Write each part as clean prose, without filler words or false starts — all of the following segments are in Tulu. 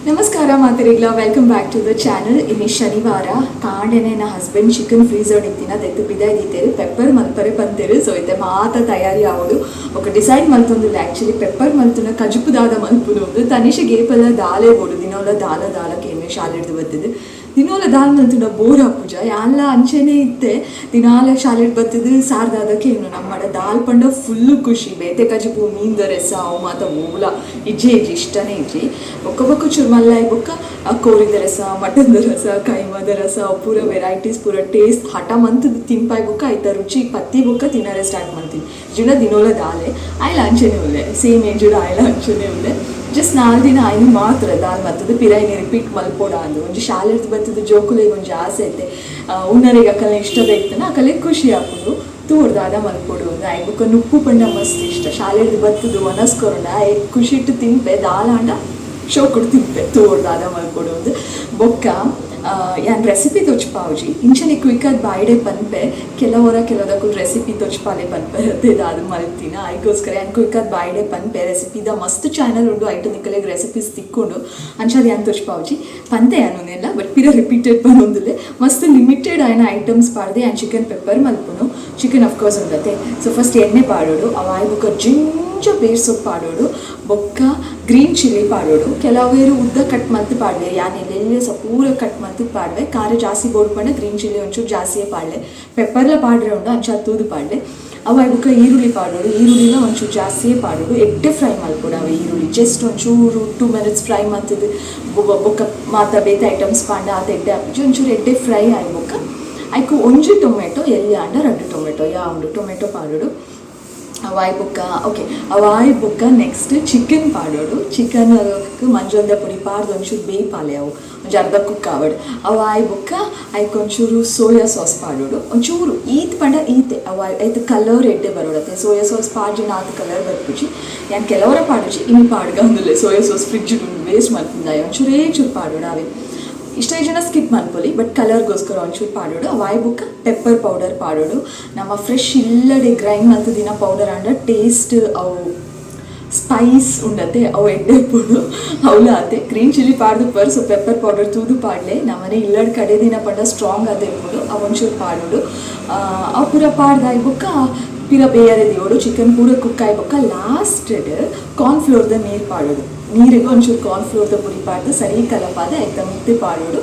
ನಮಸ್ಕಾರ ಮಾತೆರೆಗ್ಲ, welcome back to the channel. ಇನಿ ಶನಿವಾರ ಕಾಂಡೆನೆ ನನ್ನ ಹಸ್ಬೆಂಡ್ ಚಿಕನ್ ಫ್ರೀಸರ್ ಇತ್ತಿನ ದೆತ್ತು ಪಿದಾಯ್ ದೀತೆರ್, ಪೆಪ್ಪರ್ ಮಲ್ಪರೆ ಪಂತೆರ್. ಸೊ ಇತ್ತೆ ಮಾತ ತಯಾರಿ ಆವೊಡು. ಬೊಕ ಡಿಸೈಡ್ ಮಲ್ತೊಂದುಲ್ಲೆ, ಆಕ್ಚುಲಿ ಪೆಪ್ಪರ್ ಮಲ್ತುನ ಕಜಿಪು ದಾದ ಮಲ್ಪುನು ಅಂದ್. ತನಿಷೆಗ್ ಏಪಲ ದಾಲೇ ಬೋಡು, ದಿನೋಲ ದಾಲ ದಾಲ ಕೇನ್ವೆ. ಶಾಲೆಡ್ದ್ ಬತ್ತುದು ದಿನೋಲ ದಾಲ್ ಮಲ್ತುಂಡ ಬೋರ್ ಆಪುಜ? ಯಾನ್ಲ ಅಂಚೆನೆ ಇತ್ತೆ. ದಿನಾಲ ಶಾಲೆಡ್ ಬತ್ತುದು ಸಾರ್ ದಾದ ಕೇನು. ನಮ್ಮಡ ದಾಲ್ ಪಂಡ ಫುಲ್ ಖುಷಿ. ಬೇತೆ ಕಜಿಪು, ಮೀನ್ದ ರೆಸ ಅವು ಮಾತ ಓಲ ಇಜ್ಜೆ ಇಜ್ಜಿ, ಇಷ್ಟನೇ ಇಜ್ಜಿ. ಬೊಕ್ಕ ಬೊಕ್ಕ ಚೂರು ಮಲ್ಲಾಯಿ ಬೊಕ್ಕ ಕೋರಿದ ರಸ, ಮಟನ್ದ ರಸ, ಕೈಮಾದ ರಸ, ಅವು ಪೂರ ವೆರೈಟೀಸ್, ಪೂರ ಟೇಸ್ಟ್ ಹಠ ಮಂತುದು ತಿನ್ಪಾಯಿ ಬೊಕ್ಕ, ಐತ ರುಚಿ ಪತ್ತಿ ಬೊಕ್ಕ ತಿನರೆ ಸ್ಟಾರ್ಟ್ ಮಲ್ತೀನಿ. ಇಜ್ಜಿಂಡ ದಿನೋಲ ದಾಲೆ. ಆಯ್ಲ ಅಂಚೆನೆ ಉಲ್ಲೆ, ಸೇಮ್ ಏಜ್ಡ್ ಆಯ್ಲ ಅಂಚೆನೆ ಉಲ್ಲೆ. ಜಸ್ಟ್ 4 ದಿನ ಆಯ್ನ ಮಾತ್ರ ದಾಲ್ ಮಲ್ತುದು ಪಿರೈನಿ ರಿಪೀಟ್ ಮಲ್ಪೊಡ ಅಂದ್. ಒಂಜಿ ಶಾಲೆರ್ದ್ ಬತ್ತುದು ಜೋಕುಲೆಗ್ ಒಂಜಿ ಆಸೆ ಇತ್ತೆ, ಉನ್ನರೆಗ್ ಅಕಲ್ನ ಇಷ್ಟದ ಇತ್ತುಂಡ ಅಕಲೆಗ್ ಖುಷಿ ಆಪುಂಡು. ತೂವೊಡು ದಾದ ಮಲ್ಪೊಡು ಅಂದ್. ಆಯೆ ಬೊಕ್ಕ ನುಪ್ಪು ಪಂಡ ಮಸ್ತ್ ಇಷ್ಟ. ಶಾಲೆರ್ದ್ ಬತ್ತುದು ವನಸ್ ಕೊರುಂಡ ಆಯೆ ಖುಷಿಟ್ ತಿನ್ಪೆ, ದಾಲಾಂಡ ಶೋಕುಡು ತಿನ್ಪೆ. ತೂವೊಡು ದಾದ ಮಲ್ಪೊಡು ಅಂದ್. ಬೊಕ್ಕ ಯಾನ್ ರೆಸಿಪಿ ತೋಜ್ಪಾವುಜಿ, ಇಂಚನೆ ಕ್ವಿಕ್ ಆದ್ ಬಾಯಿಡೆ ಪನ್ಪೆ. ಕೆಲವೊರ ಕೆಲವದಕುಲು ರೆಸಿಪಿ ತೋಜ್ಪಾಲೆ ಪನ್ಪೆ ದಾದ ಮಲ್ತಿನ. ಐಗೋಸ್ಕರ ಯಾನ್ ಕ್ವಿಕ್ ಆದ್ ಬಾಯಿಡೆ ಪನ್ಪೆ. ರೆಸಿಪಿದ ಮಸ್ತ್ ಚಾನಲ್ ಉಂಡು, ಐಟ್ ನಿಕಲೆಗ್ ರೆಸಿಪೀಸ್ ತಿಕ್ಕುಂಡು. ಅಂಚಾದ್ ಯಾನ್ ತೋಜ್ಪಾವುಜಿ. ಪಂತೆ ಯಾನ್ ಉಂದೆಲ್ಲ, ಬಟ್ ಪಿರ ರಿಪೀಟೆಡ್ ಪನೊಂದುಲ್ಲೆ. ಮಸ್ತ್ ಲಿಮಿಟೆಡ್ ಆಯಿನ ಐಟಮ್ಸ್ ಪಾಡ್ದೆ ಯಾನ್ ಚಿಕನ್ ಪೆಪ್ಪರ್ ಮಲ್ಪುನು. ಚಿಕನ್ ಅಫ್ಕೋರ್ಸ್ ಉಂಡತೆ. ಸೊ ಫಸ್ಟ್ ಎಣ್ಣೆ ಪಾಡೋಡು, ಅವು ಆಯಿ ಬೊಕ್ಕ ಜಿಂಜ ಬೇರ್ ಸೊಪ್ಪು ಪಾಡೋಡು, ಬೊಕ್ಕ ಗ್ರೀನ್ ಚಿಲ್ಲಿ ಪಾಡೋಡು. ಕೆಲವೇರು ಉದ್ದ ಕಟ್ ಮಲ್ತ್ ಪಾಡ್ವೆ, ಯಾನ್ ಎಲ್ಲೆಲ್ಲೆ ಪೂರ ಕಟ್ ಮಲ್ತ್ ಪಾಡ್ವೆ. ಖಾರ ಜಾಸ್ತಿ ಬೋಡು ಪಂಡ ಗ್ರೀನ್ ಚಿಲ್ಲಿ ಒಂಚೂರು ಜಾಸ್ತಿಯೇ ಪಾಡ್ಲೆ. ಪೆಪ್ಪರ್ಲ ಪಾಡ್ರೆ ಉಂಡು, ಅಂಚ ತೂದು ಪಾಡ್ಲೆ. ಅವು ಆಯಿ ಬೊಕ್ಕ ಈರುಳ್ಳಿ ಪಾಡೋಡು. ಈರುಳ್ಳಿಲ ಒಂಚೂರು ಜಾಸ್ತಿಯೇ ಪಾಡೋಡು. ಎಡ್ಡೆ ಫ್ರೈ ಮಲ್ಪೊಡು ಅವು. ಈರುಳ್ಳಿ ಜಸ್ಟ್ ಒಂಚೂರು 2 ಮಿನಿಟ್ಸ್ ಫ್ರೈ ಮಲ್ತದು ಬೊಕ್ಕ ಮಾತ ಬೇತೆ ಐಟಮ್ಸ್ ಪಾಂಡ ಆತ ಎಡ್ಡೆ ಆಪುಜಿ. ಒಂಚೂರು ಎಡ್ಡೆ ಫ್ರೈ ಆಯಿ ಬೊಕ್ಕ ಐಕ್ ಒಂಜಿ ಟೊಮೆಟೊ, ಎಲ್ಲಿ ಆಂಡ ರಡ್ಡು ಟೊಮೆಟೊ ಯಾ ಉಂಡು, ಟೊಮೆಟೊ ಪಾಡೋಡು. ಅವಾಯ್ ಬೊಕ್ಕ, ಓಕೆ, ಅವಾಯ್ ಬೊಕ್ಕ ನೆಕ್ಸ್ಟ್ ಚಿಕನ್ ಪಾಡೋಡು. ಚಿಕನ್ ಮಂಜೊಲ್ದ ಪೊಡಿ ಪಾಡ್ದು ಒಂಚೂರು ಬೇಯ್ಪಾಲೆ, ಅವು ಒಂಜಿ ಅರ್ಧ ಕುಕ್ ಆವಡ್. ಅವಾಯ್ ಬೊಕ್ಕ ಐಕ್ ಒಂಚೂರು ಸೋಯಾ ಸಾಸ್ ಪಾಡೋಡು. ಒಂಚೂರು, ಈತ್ ಪಂಡ ಈತೆ. ಅವ ಐತ ಕಲರ್ ಎಡ್ಡೆ ಬರೋಡತ್ತೆ. ಸೋಯಾ ಸಾಸ್ ಪಾಡ್ಜಿನ ಆತ್ ಕಲರ್ ಬರ್ಪುಜಿ. ಯಾನ್ ಕೆಲವರ ಪಾಡುಜಿ, ಇನಿ ಪಾಡ್ಗ ಅಂದುಲ್ಲೆ. ಸೋಯಾ ಸಾಸ್ ಫ್ರಿಡ್ಜ್ ವೇಸ್ಟ್ ಮಲ್ಪುಂದಾಯ, ಒಂಚೂರೇ ಚೂರು ಪಾಡೋಡು. ಅವೇ ಇಷ್ಟ ಜನ ಸ್ಕಿಪ್ ಮನ್ಪೊಲಿ, ಬಟ್ ಕಲರ್ಗೋಸ್ಕರ ಒಂಚೂರು ಪಾಡೋಡು. ಅವಾಯ್ ಬೊಕ್ಕ ಪೆಪ್ಪರ್ ಪೌಡರ್ ಪಾಡೋಡು. ನಮ್ಮ ಫ್ರೆಶ್ ಇಲ್ಲಡೆ ಗ್ರೈಂಡ್ ಮಲ್ತದಿನ ಪೌಡರ್ ಆಂಡ ಟೇಸ್ಟ್, ಅವು ಸ್ಪೈಸ್ ಉಂಡತೆ, ಅವು ಎಡ್ಡೆ ಇಪ್ಪುಂಡು. ಅವ್ಲ ಆತೆ. ಗ್ರೀನ್ ಚಿಲ್ಲಿ ಪಾಡ್ದು ಪರ್, ಸೊ ಪೆಪ್ಪರ್ ಪೌಡರ್ ತೂದು ಪಾಡ್ಲೆ. ನಮ್ಮನೆ ಇಲ್ಲಡ್ ಕಡೆ ದಿನ ಪಂಡ ಸ್ಟ್ರಾಂಗ್ ಆದ ಇಪ್ಪುಂಡು, ಅವು ಒಂಚೂರು ಪಾಡೋಡು. ಅವು ಪೂರ ಪಾಡ್ದಾಯ್ ಬೊಕ್ಕ ಪಿರ ಬೇಯರೆ ದಿಯೋಡು. ಚಿಕನ್ ಪೂರ ಕುಕ್ ಆಯ್ ಬೊಕ್ಕ ಲಾಸ್ಟ್ ಕಾರ್ನ್ ಫ್ಲೋರ್ದ ನೀರು ಪಾಡೋಡು. ನೀರಿಗೆ ಒಂಚೂರು ಕಾರ್ನ್ ಫ್ಲೋರ್ದ ಪುಡಿ ಪಾಡ್ದು ಸರಿ ಕಲಪಾದ ಐತ ಮಿತ್ತ್ ಪಾಡೋಡು.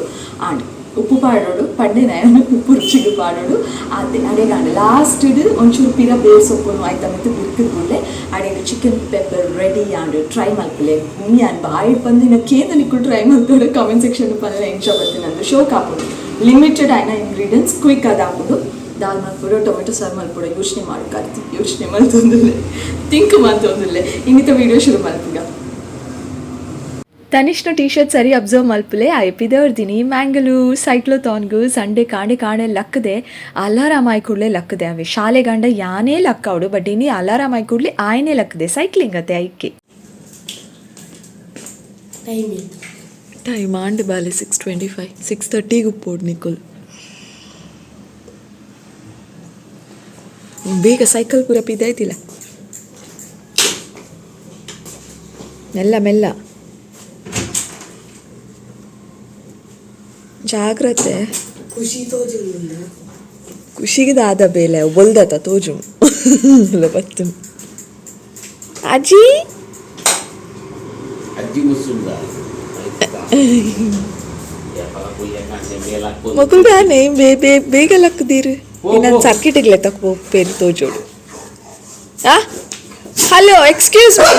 ಆಂಡ್ ಉಪ್ಪು ಪಾಡೋಡು. ಪಂಡೆನ, ಉಪ್ಪು ರುಚಿಗೆ ಪಾಡೋಡು. ಆತೆ, ಅಡೆಗಾಂಡ. ಲಾಸ್ಟ್ ಒಂಚೂರು ಪಿರ ಬೇರ್ ಸೊಪ್ಪುನು ಐತ ಮಿತ್ತ್ ಬಿರ್ಕುದು ಬುಡ್ಲೆ. ಅಡೆಗ್ ಚಿಕನ್ ಪೆಪ್ಪರ್ ರೆಡಿ ಆಂಡ್. ಟ್ರೈ ಮಲ್ಪುಲೆ. ಯಾನ್ ಬಾಯಿಡ್ ಪಂದಿನ ಕೇಂದ್ರ ನಿಕ್ಕುಲು ಟ್ರೈ ಮಲ್ತೋಡು. ಕಾಮೆಂಟ್ ಸೆಕ್ಷನ್ ಪನ್ಲೆ ಎಂಚ ಬತ್ತಿನಂದು. ಶೋಕ್ ಆಪುಂಡು. ಲಿಮಿಟೆಡ್ ಆಯ್ನ ಇಂಗ್ರೀಡಿಯೆಂಟ್ಸ್, ಕ್ವಿಕ್ ಆದ್ ಆಪುಂಡು. ದಾಲ್ ಮಲ್ಪೊಡು, ಟೊಮೆಟೊ ಸಾರು ಮಲ್ಪೊಡು, ಯೋಚನೆ ಮಾಡು. ಕಾರ್ತಿಕ್ ಯೋಚನೆ ಮಲ್ತೊಂದುಲ್ಲೆ, ಥಿಂಕ್ ಮಲ್ತೊಂದುಲ್ಲೆ. ಇನ್ನಿತ ವಿಡಿಯೋ ಶುರು ಮಲ್ಪುಗ. ತನಿಷ್ನ ಟಿ ಶರ್ಟ್ ಸರಿ ಅಬ್ಸರ್ವ್ ಮಲ್ಪುಲೆ. ಐಪಿದರ್ದಿನಿ ಮ್ಯಾಂಗಲೂರ್ ಸೈಕ್ಲೋಥಾನ್ಗು ಸಂಡೇ ಕಾಂಡೆ ಕಾಂಡೆ ಲಕ್ಕದೆ, ಅಲಾರಾಮ್ ಆಯ್ ಕೂಡಲೇ ಲಕ್ಕದೆ. ಅವೆ ಶಾಲೆ ಗಂಡ ಯಾನೇ ಲಕ್ಕವಡು, ಬಟ್ ಇನಿ ಅಲಾರಾಮ್ ಆಯ್ ಕೂಡಲೇ ಆಯನೇ ಲಕ್ಕದೆ. ಸೈಕ್ಲಿಂಗ್ ಅತ್ತೆ ಐಕೆ. ಟೈಮ್ ಇತ್ತು. ಟೈಮ್ ಆಂಡ್ ಬಾಲೆ, 6:25. 6:30ಗೆ ಉಪ್ಪೋಡು ನಿಕುಲ್. ಬೇಗ ಸೈಕಲ್ ಪೂರ ಪಿದಾಯ್ತಿಲ್ಲ. ಮೆಲ್ಲ ಮೆಲ್ಲ, ಜಾಗ್ರತೆ. ಖುಷಿ ತೋಜುಂಡು. ಖುಷಿಗೆ ದಾದ ಬೇಲೆ ಒಲ್ದತ ತೋಜು ಬತ್ತು ಅಜ್ಜಿ. ಅಜ್ಜಿ ಮುಸುಂದ. ಮಗುಲ್ ದಾನೆ ಬೇ ಬೇ ಬೇಗ ಲಕ್ಕದೀರು. ಇನ್ನೊಂದು ಸರ್ಕಿಟಿಗೆ ಲೆತ್ತಕ್ ಪೇರು ತೋಜೋಡು. ಆ hello, excuse me.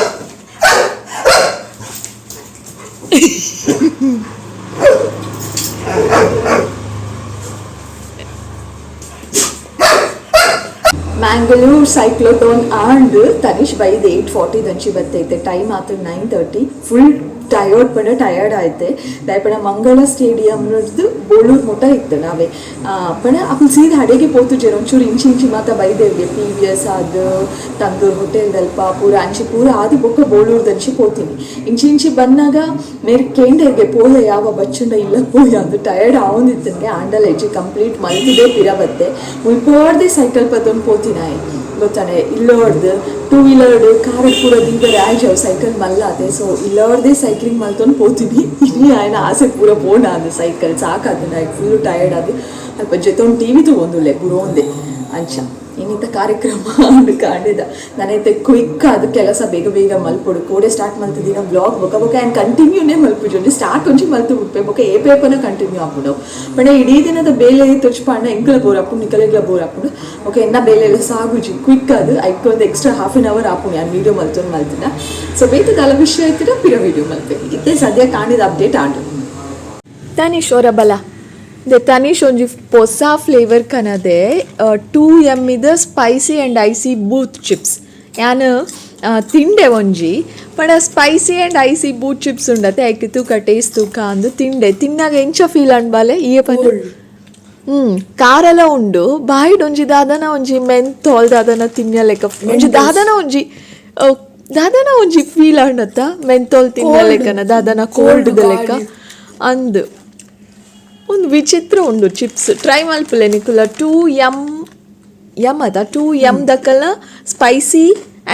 Mangalore cyclothon and Tanish ಬೈದ್ 8:40 ದಂಚಿ ಬತ್ತೈತೆ. ಟೈಮ್ ಆತು 9:30. ಫುಲ್ ಟಯರ್ಡ್ ಪಂಡ ಟಯರ್ಡ್ ಆಯ್ತೆ. ದಾಯಪಂಡ ಮಂಗಳ ಸ್ಟೇಡಿಯಂ ಬೋಳೂರು ಮುಟ ಇತ್ತು ನಾವೇ. ಪಂಡ ಅಕುಲು ಸೀದಾ ಅಡೆಗೆ ಪೋತುಜೆರ್. ಒಂಚೂರು ಇಂಚಿ ಇಂಚಿ ಮಾತ ಬೈದೇವ್ಗೆ, ಪಿವಿಎಸ್ ಆದ್, ತಂದೂರ್ ಹೋಟೆಲ್ ದಲ್ಪ ಪೂರ ಅಂಚಿ ಪೂರ ಆದ್ ಬೊಕ್ಕ ಬೋಳೂರು ದಂಚಿ ಪೋತೀನಿ. ಇಂಚಿ ಇಂಚಿ ಬನ್ನಾಗ ಮೇರ್ ಕೇಂಡೇರ್ಗೆ, ಪೋಯ ಯಾವ ಬಚ್ಚುಂಡ ಇಲ್ಲ ಪೋಯ ಅಂದ್. ಟಯರ್ಡ್ ಆವೊಂದಿತ್ತನ್ಗೆ. ಆಂಡಲ ಎಜ್ಜಿ, ಕಂಪ್ಲೀಟ್ ಮಲ್ತಿದೆ ಪಿರ ಬತ್ತೆ. ಮುಲ್ಪೋರ್ದೆ ಸೈಕಲ್ ಪತ್ತೊಂದು ಪೋತಿನಾಯೆ. ಗೊತ್ತಾನೆ ಇಲ್ಲೋರ್ದು two wheeler car ಪೂರ ದೀಪರೆ ಆಯ್ಜವು ಸೈಕಲ್ ಮಲ್ಲಾತೆ. ಸೊ ಇಲ್ಲೋರ್ದೇ ಸೈಕ್ಲಿಂಗ್ ಮಲ್ತೊಂದು ಪೋತೀನಿ. ಇನ್ನು ಆಯ್ನ ಆಸೆ ಪೂರ ಪೋಣ ಅಂದು ಸೈಕಲ್ ಸಾಕಾದ, ಫುಲ್ ಟಯರ್ಡ್ ಅದು. ಅಲ್ಪ ಜೊತೆ ಟಿವಿ ತಗೊಂದುಲ್ಲೆ ಬುರೋಂದೆ. ಅಂಚ ಇನ್ನಿತ ಕಾರ್ಯಕ್ರಮ ಅಂದು ಕಾಂಡಿದ ನಾನೈತೆ ಕ್ವಿಕ್ ಅದು ಕೆಲಸ ಬೇಗ ಬೇಗ ಮಲ್ಪೊಡು. ಕೋಡೆ ಸ್ಟಾರ್ಟ್ ಮಲ್ತಿದ್ದಿನ ಬ್ಲಾಗ್ ಬೊಕ ಬೊಕ ಆ್ಯಂಡ್ ಕಂಟಿನ್ಯೂನೇ ಮಲ್ಪುಜಿ. ಸ್ಟಾರ್ಟ್ ಒಂಜಿ ಮಲ್ತು ಬಿಡ್ಪೆ, ಬೊಕ ಏ ಪೇಪರ್ನ ಕಂಟಿನ್ಯೂ ಆಪುಂಡು. ಪಂಡ ಇಡೀ ದಿನದ ಬೇಲೆ ತೊಚ್ಪಾಂಡ ಎಂಕಲ ಬೋರ್ ಆಪುಂಡು, ನಿಕಲೆಗ್ಲ ಬೋರ್ ಆಪುಂಡು. ಓಕೆ, ಎನ್ನ ಬೇಲೆ ಎಲ್ಲ ಸಾಗುಜಿ ಕ್ವಿಕ್ ಅದು. ಐಕ್ ಒಂದು extra half an hour ಆಪುಂಡು ಯಾನ್ ವೀಡಿಯೋ ಮಲ್ತೊಂದು ಮಲ್ತಿನ. ಸೊ ಬೇತದ ವಿಷಯ ಆಯ್ತಿರ ಪಿರ ವೀಡಿಯೋ ಮಲ್ತೆ. ಇತ್ತೆ ಸದ್ಯ ಕಾಣಿದ ಅಪ್ಡೇಟ್ ಆಂಡು. ತನಿಷ್ ಅವರ ಬಲ ದೆ ತನಿಷ್ ಒಂಜಿ ಪೊಸ ಫ್ಲೇವರ್ ಕನದೆ, ಟೂ ಎಮ್ ಇದ spicy and icy booth chips. ಯಾನ್ ತಿಂಡೆ ಒಂಜಿ ಪಂಡ spicy and icy booth chips ಉಂಡತೆ. ಐಕ್ ತೂಕ ಟೇಸ್ಟ್ ತೂಕ ಅಂದು ತಿಂಡೆ. ತಿನ್ನಾಗ ಎಂಚ ಫೀಲ್ ಅನ್ಬಾಲೆ ಈ ಪಂಡ? ಕಾರೆಲ್ಲ ಉಂಡು. ಬಾಯಿಡ್ ಒಂಜಿ ದಾದನ ಒಂಜಿ ಮೆಂತಾಲ್ ದಾದನ ತಿನ್ಯ ಲೆಕ್ಕ ಒಂಜಿ ದಾದನ ಒಂಜಿ ಫೀಲ್ ಆಂಡತ್ತ. ಮೆಂತಾಲ್ ತಿನ್ಯ ಲೆಕ್ಕನ ದಾದನ ಕೋಲ್ಡ್ ಲೆಕ್ಕ ಅಂದ್ ಒಂದು ವಿಚಿತ್ರ ಉಂಡು. ಚಿಪ್ಸ್ ಟ್ರೈ ಮಲ್ಪುಲೆ ನಿಕುಲ. Two M M ಅದ, ಟೂ ಎಮ್ ದಕ್ಕಲ spicy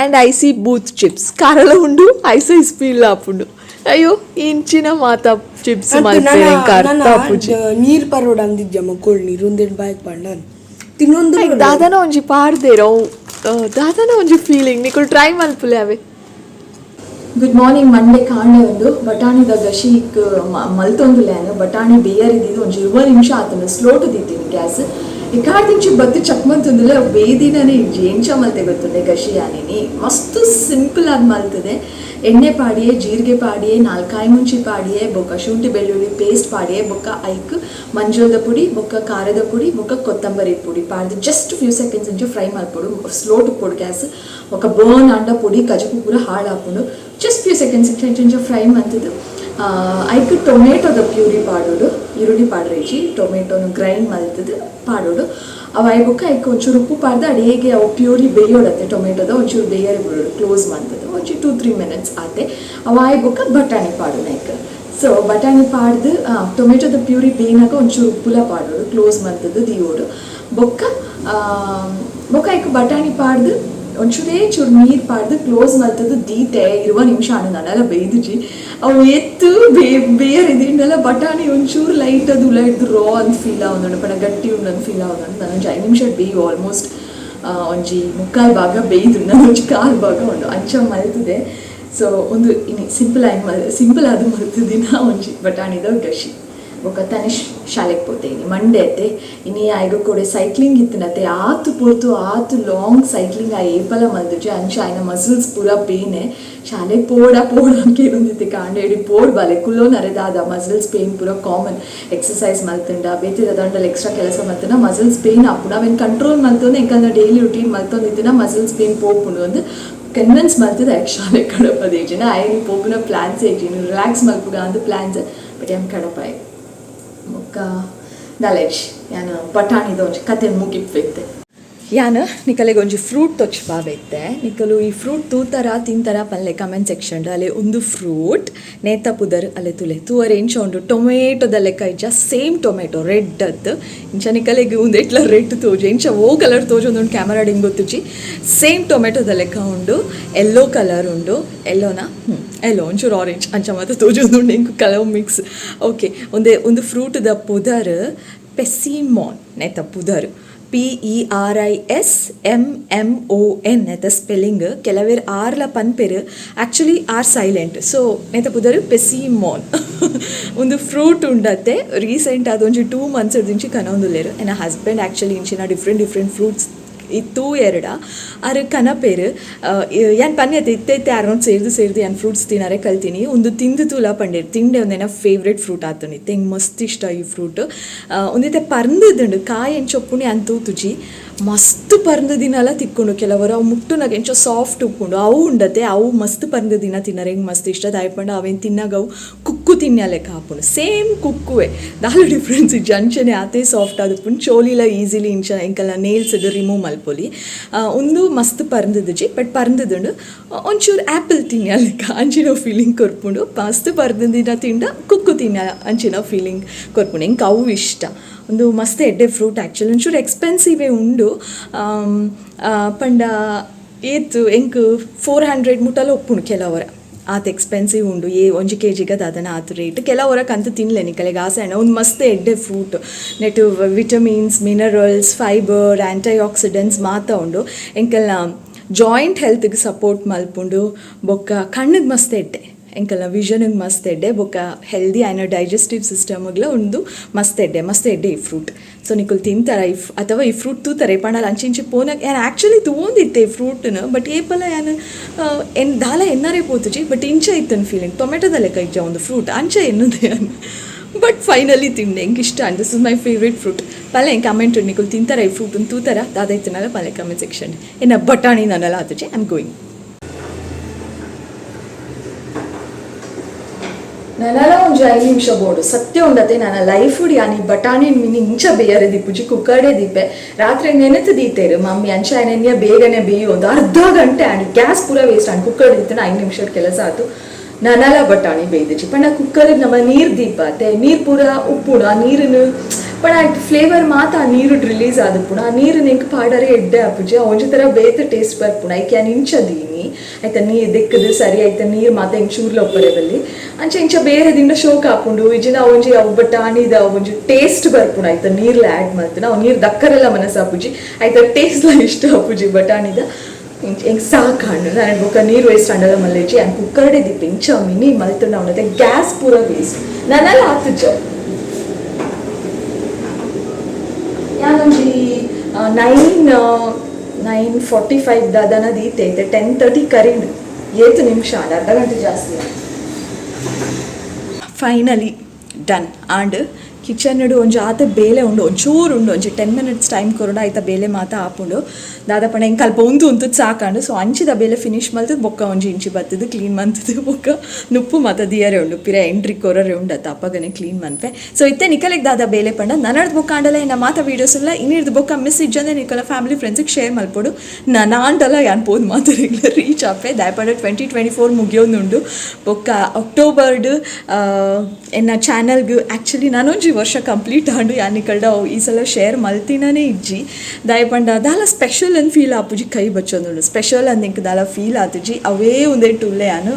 and IC booth chips. ಕಾರಲ ಉಂಡು, ice ice feel ಆಪುಂಡು. ಅಯ್ಯೋ, ಇಂಚಿನ ಮಾತ ಚಿಪ್ಸ್ ಮಲ್ಪೆರೆ ಎಂಕ್ ಅರ್ಥ ಆಪುಜಿ. ನೀರ್ ಪರೋಡ ಅಂದಿಜ್ಜಮ್ಮ, ಕೋಲ್ಡ್ ನೀರು ಒಂದೆರಡು ಬಾಯ್ಗೆ ಪಂಡ ತಿನ್ನೊಂದು. ಐಕ್ ದಾದನ ಒಂಜಿ ಪಾಡ್ದೇರ ಅವು ದಾದನ ಒಂಜಿ ಫೀಲಿಂಗ್. ನಿಕುಲು ಟ್ರೈ ಮಲ್ಪುಲೆ ಅವೆ. Good morning. Monday ಕಾಂಡೆ ಒಂದು ಬಟಾಣಿದ ಗಶಿಕ್ ಮಲ್ತೊಂದುಲ್ಯಾನು. ಬಟಾಣಿ ಬೇಯರ್ ಇದ್ದಿದ್ದು ಒಂಜಿ 20 ನಿಮಿಷ ಆತನ. ಸ್ಲೋಟು ದೀತೀನಿ ಗ್ಯಾಸ್. ಇಕಾಡ್ದಿಂಚಿ ಬತ್ತಿ ಚಕ್ಮಂತಂದುಲೆ, ಬೇದಿನನೇ ಇಜ್ಜಿ. ಎಂಚ ಮಲ್ತೆ ಗೊತ್ತುಂಡೆ ಗಶಿ ಯಾನಿನಿ? ಮಸ್ತ್ ಸಿಂಪಲ್ ಆಗಿ ಮಲ್ತದೆ. ಎಣ್ಣೆ ಪಾಡಿಯೆ, ಜೀರಿಗೆ ಪಾಡಿಯೆ, ನಾಲ್ಕಾಯಿ ಮುಂಚಿ ಪಾಡಿಯೆ, ಬೊಕ್ಕ ಶುಂಠಿ ಬೆಳ್ಳುಳ್ಳಿ ಪೇಸ್ಟ್ ಪಾಡಿಯೆ. ಬೊಕ್ಕ ಐಕ್ ಮಂಜಲ್ದ ಪುಡಿ, ಬೊಕ್ಕ ಖಾರದ ಪುಡಿ, ಬೊಕ್ಕ ಕೊತ್ತಂಬರಿ ಪುಡಿ ಪಾಡ್ದು just few seconds ಇಂಚ ಫ್ರೈ ಮಲ್ಪೊಡು. ಸ್ಲೋ ಪೊಡು ಗ್ಯಾಸ್. ಬೊಕ್ಕ ಬರ್ನ್ ಆಂಡ ಪುಡಿ ಕಜಪು ಪೂರ ಹಾಳಾಪುಂಡು. Just few seconds ಇಂಚ ಇಂಚ ಫ್ರೈ ಮಲ್ತದು ಐಕ್ ಟೊಮೆಟೊದ ಪ್ಯೂರಿ ಪಾಡೋಡು. ಈರುಳ್ಳಿ ಪಾಡ್ರೇಜಿ, ಟೊಮೆಟೊನು ಗ್ರೈಂಡ್ ಮಲ್ತದು ಪಾಡೋಡು. ಅವು ಆಯ್ ಬೊಕ್ಕ ಐಕ್ ಒಂಚೂರು ಉಪ್ಪು ಪಾಡ್ದು ಅಡಿಗೆ ಅವು ಪ್ಯೂರಿ ಬೇಯೋಡತ್ತೆ. ಟೊಮೆಟೊದ ಒಂಚೂರು ಬೇಯರೆ ಬಿಡೋಡು. ಕ್ಲೋಸ್ ಮಾಡ್ತದೆ ಒಂಚೂರು 2-3 ಮಿನಿಟ್ಸ್ ಆತೆ. ಅವು ಆಯ್ ಬೊಕ್ಕ ಬಟಾಣಿ ಪಾಡು ಐಕ್. ಸೊ ಬಟಾಣಿ ಪಾಡ್ದು, ಟೊಮೆಟೊದ ಪ್ಯೂರಿ ಬೇಯ್ನಾಗ ಒಂಚೂರು ಉಪ್ಪುಲ ಪಾಡೋಡು. ಕ್ಲೋಸ್ ಮಲ್ತದ್ದು ದಿಯೋಡು. ಬೊಕ್ಕ ಬೊಕ್ಕ ಐಕ್ ಬಟಾಣಿ ಪಾಡ್ದು ಒಂಚೂರೇ ಚೂರು ನೀರು ಪಾಡ್ದು ಕ್ಲೋಸ್ ಮಲ್ತದ್ದು ದೀತೆ. 20 ನಿಮಿಷ ಆಂಡ, ನನಲ ಬೇಯ್ದುಜಿ. ಅವು ಎತ್ತು ಬೇರೆ ದಿಂಡಲ ಬಟಾಣಿ ಒಂಚೂರು ಲೈಟ್ ಅದು ಲೈಟ್ ರಾ ಅಂತ ಫೀಲ್ ಆವೊಂದುಂಡು. ಪಂಡ ಗಟ್ಟಿ ಉಂಡು ಅಂತ ಫೀಲ್ ಆವೊಂದುಂಡು. ನಾನು ಒಂಜಿ 5 ನಿಮಿಷ ಬೇಯು. ಆಲ್ಮೋಸ್ಟ್ ಒಂಜಿ ಮುಕ್ಕಾಲು ಭಾಗ ಬೇಯ್ದು, ನಾನು ಒಂಜಿ ಕಾಲು ಭಾಗ ಉಂಡು. ಅಂಚ ಮಲ್ತದೆ. ಸೊ ಒಂದು ಇನಿ ಸಿಂಪಲ್ ಆಗಿ ಮಲ್ ಸಿಂಪಲ್ ಆದ್ ಮಲ್ತದಿನ ಒಂಜಿ ಬಟಾಣಿದ ಗಶಿ. ಬೊಕ್ಕ ತನಿಷ್ ಶಾಲೆಗೆ ಪೋತೆ. ಇನಿ ಮಂಡೆ ಅತ್ತೆ. ಇನಿ ಆಯ್ಗ ಕೊಡೆ ಸೈಕ್ಲಿಂಗ್ ಇತ್ತಿನತೆ. ಆತು ಪೊರ್ತು ಆತು ಲಾಂಗ್ ಸೈಕ್ಲಿಂಗ್ ಆ ಏಪಲ ಮಲ್ದುಜಿ. ಅಂಚ ಆಯ್ನ ಮಸಲ್ಸ್ ಪೂರ ಪೇನೆ. ಶಾಲೆಗೆ ಪೋಡ ಪೋಡ ಕೇಳೊಂದಿತ್ತೆ ಕಾಂಡೆ ಇಡಿ. ಪೋಡ್ ಬಾಲೆ, ಕುಲ್ಲೋನರೆ ದಾದ ಮಸಲ್ಸ್ ಪೇನ್ ಪೂರ ಕಾಮನ್. ಎಕ್ಸಸೈಸ್ ಮಲ್ತುಂಡ, ಬೇತೆ ದಂಡಲ್ ಎಕ್ಸ್ಟ್ರಾ ಕೆಲಸ ಮಲ್ತುಂಡ ಮಸಲ್ಸ್ ಪೇನ್ ಆಪುಂಡು. ಅವೆನ್ ಕಂಟ್ರೋಲ್ ಮಲ್ತೊಂದು ಎಂಕಲ್ನ ಡೈಲಿ ರುಟೀನ್ ಮಲ್ತೊಂದಿತ್ತಿನ ಮಸಲ್ಸ್ ಪೇನ್ ಪೋಪುಂಡು ಅಂದ್ ಕನ್ವಿನ್ಸ್ ಮಲ್ತದ ಶಾಲೆ ಕಡಪದೇಜಿನ. ಐನ್ ಪೋಪುನ ಪ್ಲಾನ್ಸ್ ಏಜಿನ, ರಿಲ್ಯಾಕ್ಸ್ ಮಲ್ಪುಗ ಅಂದ್ ಪ್ಲಾನ್ಸ್, ಬಟ್ ಎಮ್ ಕಡಪಾಯ್. ಬೊಕ್ಕ ದಾಲೇಜ್ ಯಾನ್ ಬಟಾಣಿದ ಒಂಜಿ ಕತೆ ಮುಗಿಪ್ಪಿತ್ತೆ. ಯಾನ್ ನಿಕಲೆಗ್ ಒಂಜಿ ಫ್ರೂಟ್ ತೊಚ್ಪಾವೈತೆ. ನಿಕಲು ಈ ಫ್ರೂಟ್ ತೂತರ ತಿಂತರ ಪಲ್ಲೆ ಕಮೆಂಟ್ ಸೆಕ್ಷನ್. ಅಲೆ ಒಂದು ಫ್ರೂಟ್ ನೇತ ಪುದರ್ ಅಲೆ ತುಲೆ. ತೂವರೆ ಎಂಚ ಉಂಡು? ಟೊಮೆಟೊದ ಲೆಕ್ಕ ಇಜ್ಜ? Same tomato red ಅತ್ತು. ಇಂಚ ನಿಕಲೆಗ್ ಉಂದು ಎಟ್ಲ ರೆಡ್ ತೋಜು, ಎಂಚ ಓ ಕಲರ್ ತೋಜೊಂದು ಕ್ಯಾಮರಾ ಹಿಂಗ್ ಗೊತ್ತುಜಿ. ಸೇಮ್ ಟೊಮೆಟೊದ ಲೆಕ್ಕ ಉಂಡು, ಎಲ್ಲೋ ಕಲರ್ ಉಂಡು. ಎಲ್ಲೋನಾ? ಎಲ್ಲೋ, ಒಂಚೂರು ಆರೆಂಜ್ ಅಂಚ ಮಾತ ತೋಜೊಂದುಂಡು ಎಂಕ್, colour mix. Okay, ಒಂದೇ ಒಂದು ಫ್ರೂಟ್ದ ಪುದರ್ ಪೆಸಿಮಾನ್. ನೇತ ಪುದರ್ PERISMMON ನೆತ ಸ್ಪೆಲ್ಲಿಂಗ್. ಕೆಲವೇರ್ ಆರ್ಲ ಪನ್ಪೆರ್, actually are silent. So ನೆತ ಪುದರ್ ಪೆಸಿಮಾನ್. ಒಂದು ಫ್ರೂಟ್ ಉಂಡತ್ತೆ. ರೀಸೆಂಟ್ ಅದೊಂಜಿ 2 ಮಂತ್ಸ್ ದಿಂಚಿ ಕನೊಂದುಲ್ಲೆರ್. ಎನ್ನ ಹಸ್ಬೆಂಡ್ ಆ್ಯಕ್ಚುಲಿ ಇಂಚಿನ different different fruits ಇತ್ತು ಎರಡ ಆರ್ ಕನಪೇರು. ಯಾನ್ ಪನ್ಯತೆ ಇತ್ತೆ ಇತ್ತೆ ಆರ್ನೋಟ್ ಸೇರ್ದು ಸೇರ್ದು ಯಾನ್ ಫ್ರೂಟ್ಸ್ ತಿನ್ನರೆ ಕಲ್ತೀನಿ. ಒಂದು ತಿಂದು ತೂಲ ಪಂಡೇರ್. ತಿಂಡೆ ಒಂದೇನ ಫೇವ್ರೆಟ್ ಫ್ರೂಟ್ ಆತುಂಡು. ಎಂಕ್ ಮಸ್ತ್ ಇಷ್ಟ ಈ ಫ್ರೂಟ್. ಒಂದಿತ್ತೆ ಪರ್ಂದುದುಂಡು. ಕಾಯಿ ಎಂಚ ಉಪ್ಪುಂಡು ಯಾನ್ ತೂತುಜಿ. ಮಸ್ತ್ ಪರ್ಂದ್ ದಿನಲ ತಿಕ್ಕೊಂಡು ಕೆಲವರು. ಅವು ಮುಟ್ಟುನಾಗ ಎಂಚ ಸಾಫ್ಟ್ ಉಪ್ಪುಂಡು. ಅವು ಉಂಡತೆ. ಅವು ಮಸ್ತ್ ಪರ್ಂದ್ ದಿನ ತಿನ್ನರೆ ಎಂಕ್ ಮಸ್ತ್ ಇಷ್ಟ. ದಾಯೆ ಪಂಡ ಅವೇನು ತಿನ್ನಾಗ ಅವು ಕುಕ್ಕು ತಿನ್ಯ ಲೆಕ್ಕ ಆಪುಂಡು. ಸೇಮ್ ಕುಕ್ಕುವೆ, ದಾಲ ಡಿಫ್ರೆನ್ಸ್ ಇಜ್ಜಿ. ಅಂಚನೆ ಆತೇ ಸಾಫ್ಟ್ ಆದುಪ್ಪುಂಡು. ಚೋಲಿಲ ಈಸಿಲಿ ಇಂಚ ಎಂಕಲ್ನ ನೇಲ್ಸ್ ರಿಮೂವ್ ಮಲ್ಪೊಲಿ. ಉಂದು ಮಸ್ತ್ ಪರ್ಂದುಜಿ, ಬಟ್ ಪರ್ಂದುದುಂಡು. ಒಂಚೂರು ಆ್ಯಪಲ್ ತಿನ್ಯ ಲೆಕ್ಕ ಅಂಚಿನ ಫೀಲಿಂಗ್ ಕೊರ್ಪುಂಡು. ಮಸ್ತ್ ಪರ್ಂದಿನ ತಿಂಡ ಕುಕ್ಕು ತಿನ್ಯ ಅಂಚಿನ ಫೀಲಿಂಗ್ ಕೊರ್ಪುಂಡು. ಎಂಕ್ ಅವು ಇಷ್ಟ. ಒಂದು ಮಸ್ತ್ ಎಡ್ಡೆ ಫ್ರೂಟ್ ಆ್ಯಕ್ಚುಲಿ. ಒಂಚೂರು ಎಕ್ಸ್ಪೆನ್ಸಿವೇ ಉಂಡು. ಉಂಡು. ಪಂಡ ಏತ್ ಎಂಕ್ 400 ಮುಟ್ಟಲ ಉಪ್ಪುಂಡು ಕೆಲವರ. ಆತ್ ಎಕ್ಸ್ಪೆನ್ಸಿವ್ ಉಂಡು. ಏ ಒಂಜಿ ಕೆ ಜಿಗ ದಾದನ ಆತ್ ರೇಟ್. ಕೆಲವರ ಕಂತು ತಿನ್ಲೆ ನಿಕಲೆಗ್ ಆಸೆ ಆಂಡ. ಉಂದು ಮಸ್ತ್ ಎಡ್ಡೆ ಫ್ರೂಟ್. ನೆಟ್ vitamins, minerals, fibre, antioxidants ಮಾತ ಉಂಡು. ಎಂಕಲ್ನ ಜಾಯಿಂಟ್ ಹೆಲ್ತ್ಗೆ ಸಪೋರ್ಟ್ ಮಲ್ಪುಂಡು. ಬೊಕ್ಕ ಕಣ್ಣಿಗೆ ಮಸ್ತ್ ಎಡ್ಡೆ, ಎಂಕಲ್ನ ವಿಷನ್ಗೆ ಮಸ್ತ್ ಎಡ್ಡೆ. ಬೊಕ್ಕ ಹೆಲ್ದಿ ಆಯ್ನ ಡೈಜೆಸ್ಟಿವ್ ಸಿಸ್ಟಮ್ಗ್ಲ ಉಂದು ಮಸ್ತ್ ಎಡ್ಡೆ, ಮಸ್ತ್ ಎಡ್ಡೆ ಈ ಫ್ರೂಟ್. ಸೊ ನಿಕುಲು ತಿಂತಾರ ಈ ಅಥವಾ ಈ ಫ್ರೂಟ್ ತೂತಾರೆ ಪಂಡಲ ಅಂಚೆ ಇಂಚೆ ಪೋನಾಗ ಯಾನ್ ಆ್ಯಕ್ಚುಲಿ ತೂವೊಂದಿತ್ತೆ ಈ ಫ್ರೂಟ್ನ. ಬಟ್ ಏಪಲ ಯಾನ್ ಎನ್ ದಾಲ ಎನ್ನರೆ ಪೋತುಜಿ. ಬಟ್ ಇಂಚ ಇತ್ತನ್ ಫೀಲಿಂಗ್, ಟೊಮೆಟೊದ ಲೆಕ್ಕ ಇಜ್ಜ ಒಂದು ಫ್ರೂಟ್ ಅಂಚ ಎನ್ನುದೆ ಯಾನ್. ಬಟ್ ಫೈನಲಿ ತಿಂಡೆ, ಎಂಕ್ ಇಷ್ಟ and this is my favourite fruit. ಪಲ್ಲೆ ಕಮೆಂಟ್, ನಿಕುಲು ತಿಂತಾರ ಈ ಫ್ರೂಟ್ ತೂತಾರ ದಾದ ಇತ್ತನಲ್ಲ ಪಲ್ಲೆ ಕಮೆಂಟ್ ಸೆಕ್ಷನ್. ಎನ್ನ ಬಟಾಣಿ ನನ್ನಲ್ಲ ಆತುಜಿ. I am going. ನನಲ ಒಂಜಿ 5 ನಿಮಿಷ ಬೋಡು ಸತ್ಯ ಉಂಡತೆ. ನನ್ನ ಲೈಫ್ ಯಾನಿ ಬಟಾಣಿ ಮಿನಿ ಇಂಚ ಬೇಯರೆ ದಿಪ್ಪುಜಿ, ಕುಕ್ಕರ್ಡೆ ದೀಪೆ. ರಾತ್ರಿ ನೆನೆತು ದೀತೇರು ಮಮ್ಮಿ, ಅಂಚ ನೆನ್ಯ ಬೇಗನೆ ಬೇಯು. ಒಂದು ಅರ್ಧ ಗಂಟೆ ಆಂಡ್ ಗ್ಯಾಸ್ ಪೂರ ವೇಸ್ಟ್ ಆಂಡ್. ಕುಕ್ಕರ್ ದೀತನ 5 ನಿಮಿಷದ ಕೆಲಸ ಆತು. ನನಲ ಬಟಾಣಿ ಬೇಯ್ದಿಜಿ. ಪಂಡ ಕುಕ್ಕರ್ ನಮ್ಮ ನೀರು ದೀಪಾತೆ, ನೀರು ಪೂರ ಉಪ್ಪುಡು ಆ ನೀರನ್ನು. ಪಂಡ ಆಯ್ತು ಫ್ಲೇವರ್ ಮಾತ ಆ ನೀರು ರಿಲೀಸ್ ಆದಪುಣ. ಆ ನೀರು ನಿಂಕ್ ಪಾಡರೆ ಎಡ್ಡೆ ಆಪುಜಿ, ಒಂಜಿ ತರ ಬೇತೆ ಟೇಸ್ಟ್ ಬರ್ಪುಣ. ಐಕೆ ಯಾನ್ ಇಂಚ ದೀನಿ ಆಯ್ತಾ, ನೀರು ದಿಕ್ಕದು ಸರಿ ಆಯ್ತಾ, ನೀರು ಮಾತ ಇಂಚ ಚೂರ್ಲ ಒಪ್ಪರೆ ಬಲ್ಲಿ. ಅಂಚ ಇಂಚ ಬೇರೆ ದಿಂದ ಶೋಕ್ ಆಪುಂಡು. ಇಜಿನ ಒಂಜಿ ಅವು ಬಟಾಣಿದ ಒಂಜಿ ಟೇಸ್ಟ್ ಬರ್ಪುಣ ಆಯ್ತಾ, ನೀರ್ಲ ಆ್ಯಡ್ ಮಲ್ತುನ. ಅವು ನೀರು ದಕ್ಕರೆಲ್ಲ ಮನಸ್ಸಾಪುಜಿ ಆಯ್ತಾ, ಟೇಸ್ಟ್ಲ ಇಷ್ಟ ಆಪುಜಿ ಬಟಾಣಿದ. ಎಂಕ್ ಸಾಕಾಂಡು ನಾನು. ಬೊಕ್ಕ ನೀರು ವೇಸ್ಟ್ ಆಂಡಲ ಮಲ್ಲೆಜಿ. ಯಾನ್ ಕುಕ್ಕರ್ಡೆ ದಿಪ್ಪ. ಇಂಚ ಮಿನಿ ಮಲ್ತುಂಡ ಅವನತೆ ಗ್ಯಾಸ್ ಪೂರ ವೇಸ್ಟ್. ನನಲ ಆತುಜ. ಯಾನೊಂಜಿ 9:45 ದಾದನ ದೀತೆ ಐತೆ, 10:30 ಕರಿಂಡ್. ಏತು ನಿಮಿಷ ಆಂಡ್, ಅರ್ಧ ಗಂಟೆ ಜಾಸ್ತಿ. ಫೈನಲಿ ಡನ್ ಆಂಡ್. ಕಿಚನ್ ಒಂಜಿ ಆತ ಬೇಲೆ ಉಂಡು, ಒಂಚೂರು ಉಂಡು. ಒಂಜಿ 10 ಮಿನಿಟ್ಸ್ ಟೈಮ್ ಕೊರೊಡ ಆಯ್ತ ಬೇಲೆ ಮಾತ ಆಪುಂಡು. ದಾದಪಂಡ ಎಂಕ್ ಅಲ್ಪ ಉಂತು ಉಂತು ಸಾಕಾಂಡು. ಸೊ ಅಂಚಿದ ಬೇಲೆ ಫಿನಿಶ್ ಮಲ್ತದ ಬೊಕ್ಕ ಒಂಜಿ ಇಂಚಿ ಬತ್ತದು ಕ್ಲೀನ್ ಮಂತದು ಬೊಕ್ಕ ನುಪ್ಪು ಮಾತ ದಿಯರೆ ಉಂಡು. ಪಿರ ಎಂಟ್ರಿ ಕೊರರೆ ಉಂಡು ಅತ್ತ, ಅಪ್ಪಗನೆ ಕ್ಲೀನ್ ಮನ್ಪೆ. ಸೊ ಇತ್ತೆ ನಿಕಲೆಗ್ ದಾದ ಬೇಲೆ ಪಂಡ, ನನಡ್ದು ಬೊಕ್ಕ ಆಂಡಲ ಎನ್ನ ಮಾತ ವೀಡಿಯೋಸ್ ಎಲ್ಲ ಇನ್ನಿರ್ದು ಬೊಕ್ಕ ಮಿಸ್ ಇಜ್ಜಂದೆ ನಿಕಲ ಫ್ಯಾಮಿಲಿ ಫ್ರೆಂಡ್ಸಿಗೆ ಶೇರ್ ಮಲ್ಪೊಡು. ನಾನು ಆಂಡಲ ಯಾನ್ ಪೋದು ಮಾತರೆಗ್ಲ ರೀಚ್ ಆಪೆ. ದಾಯಪಂಡ 2024 ಮುಗಿಯೋದುಂಡು. ಬೊಕ್ಕ ಅಕ್ಟೋಬರ್ಡ್ ಎನ್ನ ಚಾನಲ್ಗ್ ಆ್ಯಕ್ಚುಲಿ ನಾನೊಂಜಿ ವರ್ಷ ಕಂಪ್ಲೀಟ್ ಆಂಡು. ಯಾನ್ ನಿಕಲ್ಡ ಈ ಸಲ ಶೇರ್ ಮಲ್ತಿನನೇ ಇಜ್ಜಿ. ದಾಯಪಂಡ ದಾಲ ಸ್ಪೆಷಲ್ ಅಂದ್ ಫೀಲ್ ಆಪುಜಿ, ಕೈ ಬಚ್ಚೊಂದುಂಡು. ಸ್ಪೆಷಲ್ ಅಂದ್ ಎಂಕ್ ದಾಲ ಫೀಲ್ ಆತುಜಿ. ಅವೇ ಉಂದೇ ಟುಲ್ಲೆ ಯಾನು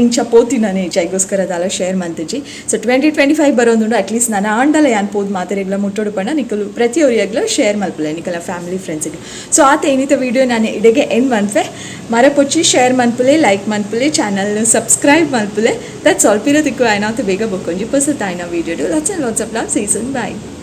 ಇಂಚ ಪೋತಿನನೇ ಇಜ್ಜಿ. ಐಗೋಸ್ಕರ ದಾಲ ಶೇರ್ ಮಂತಿಜಿ. ಸೊ 2025 ಬರೋದುಂಡು. ಅಟ್ಲೀಸ್ಟ್ ನಾನು ಆಂಡಲ ಯಾನ್ ಪೋದು ಮಾತೆರೆಗ್ಲ ಮುಟ್ಟೋಡು ಪಂಡ ನಿಕಲು ಪ್ರತಿಯೊರಿಯಗ್ಲ ಶೇರ್ ಮಲ್ಪುಲೆ ನಿಕಲ ಫ್ಯಾಮಿಲಿ ಫ್ರೆಂಡ್ಸಿಗೆ. ಸೊ ಆತ ಏನಿತ ವೀಡಿಯೋ ನಾನು ಇಡೆಗೆ ಎಂಡ್ ಮನ್ಪೆ. ಮರಪೊಚ್ಚಿ ಶೇರ್ ಮನ್ಪುಲೆ, ಲೈಕ್ ಮನ್ಪುಲೆ, ಚಾನಲ್ ಸಬ್ಸ್ಕ್ರೈಬ್ ಮನ್ಪುಲೆ. That's all. ಪಿರ ತಿಕ್ಕು ಆಯ್ನಾತ ಬೇಗ ಬೊಕ್ಕೊಂಜಿ ಪೊಸತಾಯ್ನ video. Lots and lots of love. See you soon. Bye.